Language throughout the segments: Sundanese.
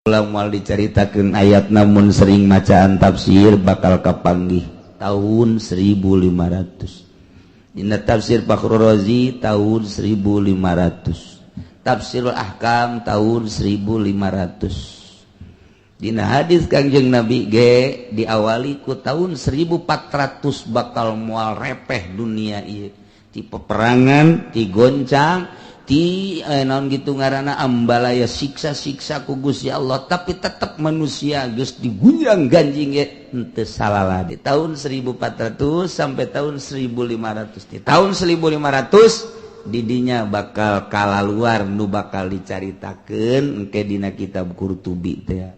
Moal diceritakan ayat, namun sering macaan tafsir bakal kapanggih tahun 1500. Dina tafsir Fakhrur Razi tahun 1500, Tafsirul Ahkam tahun 1500. Dina hadis Kangjeng Nabi ge diawali ku tahun 1400 bakal moal repeh dunia ieu ti peperangan, ti goncang, ti naon gitu ngaranna, ambalaya, siksa-siksa ku Gusti Allah, tapi tetap manusia geus digunjang ganjing ge henteu salah. Di tahun 1400 sampai tahun 1500, di tahun 1500 didinya bakal kalaluar nu bakal dicaritakeun engke dina kitab Qurtubi teh,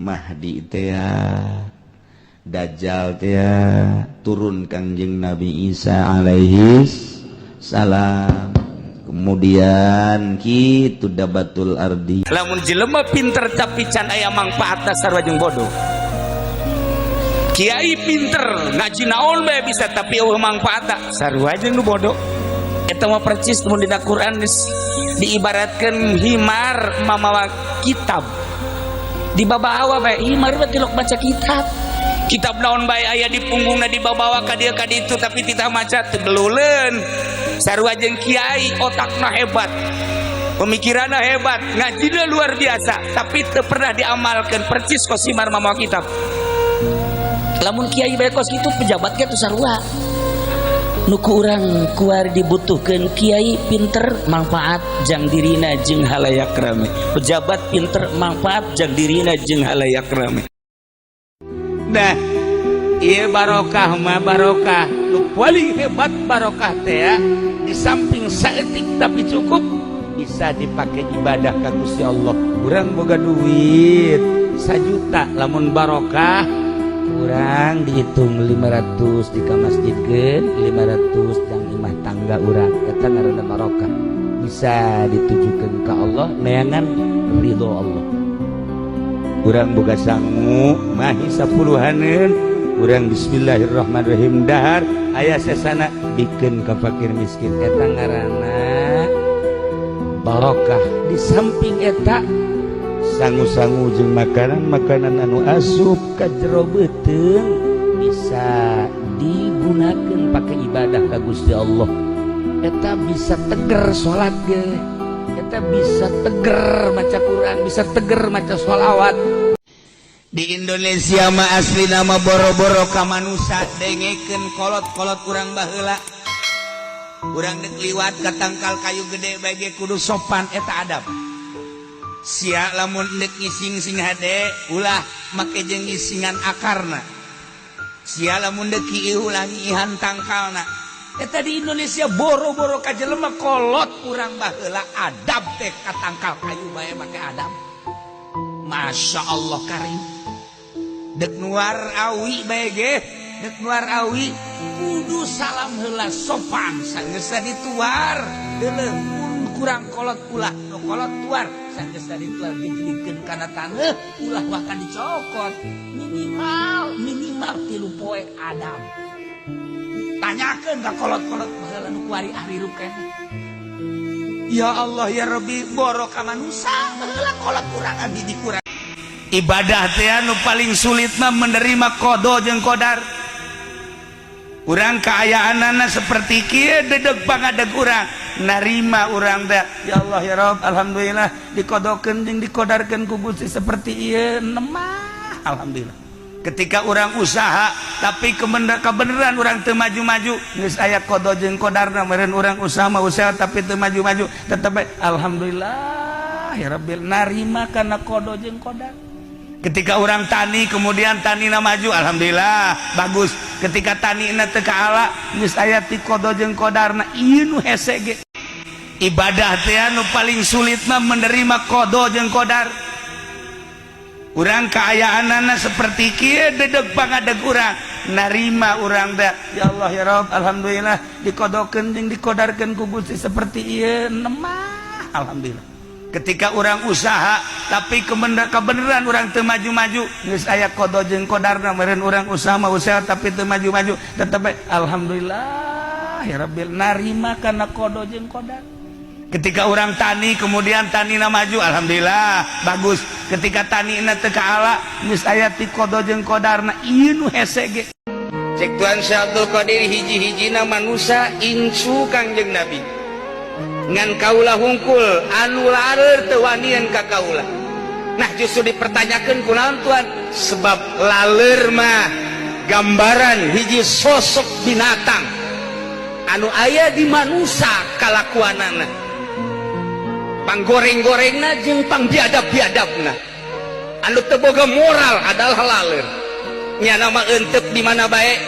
Mahdi teh, Dajjal teh, turun Kangjeng Nabi Isa alaihi salam, kemudian gitu dabatul ardi. Lamun jelema pinter tapi can aya mangfaatna, sarua jeung bodoh. Kiai pinter, ngaji naon bae bisa, tapi euweuh mangfaatna, sarua jeung nu bodoh. Eta mah percis mun dina Quran geus diibaratkeun himar mamawa kitab dibabawa bae. Himar mah tilok baca kitab, kitab naon bae aya di punggungna, dibabawa ka dieu ka ditu, tapi tidak maca, teu beluleun. Sarua jeung kiai, otakna hebat, pemikiranna hebat, ngajina luar biasa, tapi teu pernah diamalkan, percis kos himar mamawa kitab. Lamun kiai bae kos kitu, pejabat ge tuh sarua. Nu ku urang kuari dibutuhkeun kiai pinter, manfaat jang dirina jeung halayak rame, pejabat pinter, manfaat jang dirina jeung halayak rame. Nah, iya, barokah mah barokah nu paling hebat. Barokah teh ya, di samping saeutik tapi cukup, bisa dipakai ibadah ka Gusti Allah. Urang boga duit 1 juta, lamun barokah kurang dihitung 500 di ka masjidkeun, 500 jang imah tangga urang, eta ngaranna barokah, bisa ditujukan ke Allah, neangan ridho Allah. Urang boga sangu mahi sapuluhaneun, urang bismillahirrahmanirrahim dahar, aya sesana bikeun ka fakir miskin, eta ngaranna barokah. Di samping eta, sangu-sangu jeung makanan-makanan anu asup ka jero beuteung bisa digunakan pakai ibadah ka Gusti Allah. Eta bisa teger salat ge, eta bisa teger maca Quran, bisa teger maca sholawat. Di Indonesia mah asli nama boro-boro ka manusa. Dengekeun kolot-kolot urang baheula, urang dek liwat ka tangkal kayu gede bae ge kudu sopan, eta adab. Sia lamun dek ngising sing hade, ulah make jeung ngisingan akarna. Sia lamun dek kieu, ulah ngiihan tangkalna. Eta di Indonesia boro-boro ka jelema, kolot urang baheula adab teh ka tangkal kayu bae make adab. Masya Allah karim. Dek nuar awi bae ge, dek nuar awi kudu salam heula, sopan, sanggeusna dituar. Deuleuh mun kurang kolot ulah, nu kolot tuar. Sanggeusna dituar, dijelikeun kana taneuh, ulah bahkan dicokot. Minimal minimal 3 poe adab. Tanyakeun ka kolot-kolot baheula nu kuari hirup keneh. Ya Allah ya Rabbi, boro ka manusa, baheula kolot urang abdi dikurang. Ibadah teh anu paling sulit mah menerima qada jeung qadar. Urang kaayaanana seperti kieu, dedeg pangadeg urang narima urang teh, ya Allah ya Rabb, alhamdulillah dikodokeun jeung dikodarkeun ku Gusti seperti ieu nemah, alhamdulillah. Ketika urang usaha tapi kebenaran urang teu maju-maju, geus aya qada jeung qadarna meureun. Urang usaha mah usaha tapi teu maju-maju, tetep alhamdulillah ya Rabbil, narima kana qada jeung qadar. Ketika urang tani, kemudian tanina maju, alhamdulillah bagus. Ketika tanina teu kaala, geus aya ti qada jeung qadarna. Ieu nu hese ge. Ibadah teh anu paling sulit mah menerima qada jeung qadar. Urang kaayaanana seperti kieu, dedeg pangadeg urang narima urang teh, ya Allah ya Rabb, alhamdulillah dikodokeun jeung dikodarkeun ku Gusti seperti ieu nemah, alhamdulillah. Ketika urang usaha tapi kebenaran urang teu maju-maju, geus aya qada jeung qadarna meureun. Urang usaha mah usaha tapi teu maju-maju, tetep alhamdulillah ya Rabbil, narima kana qada jeung qadar. Ketika orang tani, kemudian tanina maju, alhamdulillah bagus. Ketika tanina teu kaala, geus aya ti qada jeung qadarna. Ieu nu hese ge. Cek Tuan Syekh Abdul Qadir, hiji-hijina manusia incu Kangjeng Nabi, ngan kaula hungkul anu larer teu wanian ka kaula. Nah, justru dipertanyakan kunaon, Tuan? Sebab laler mah gambaran hiji sosok binatang anu aya di manusia, kalakuanana panggoreng-gorengna jeung pangbiadab-biadabna. Anu teu boga moral adalah laler. Nya nama entep di mana bae.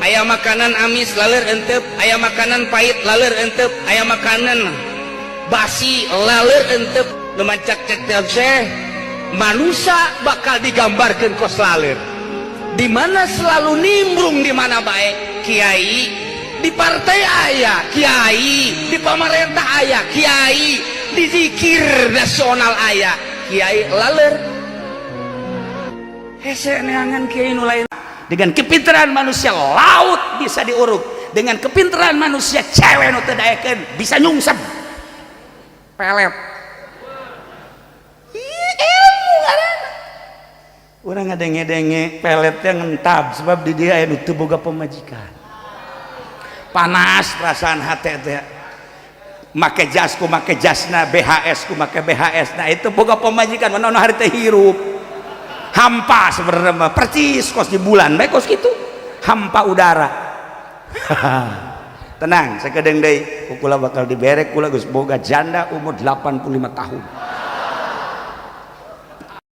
Aya makanan amis, laler entep. Aya makanan pahit, laler entep. Aya makanan basi, laler entep. Nu mancak cek teh manusia bakal digambarkan kos laler, di mana selalu nimbrung di mana bae. Kiai di partai aya, kiai di pemerintah aya, kiai di zikir nasional aya, kiai laler. Hese neangan kiai nu lain. Dengan kepintaran manusia, laut bisa diuruk. Dengan kepintaran manusia, cewek nu teu daekeun bisa nyungsep pelet. Ih, ilmu ngaranna. Urang ngadenge-denge peletnya ngentab sebab di dia aya nu teu boga pamajikan. Panas perasaan hati teh, make jas ku make jasna, BHS ku make BHS. Nah, itu boga pamajikan mana hari teh hirup hampa sebenarnya mah, percis kos di bulan bae, kos gitu hampa udara. Tenang, sakedeung deui ku kula bakal diberek. Kula geus boga janda umur 85 tahun.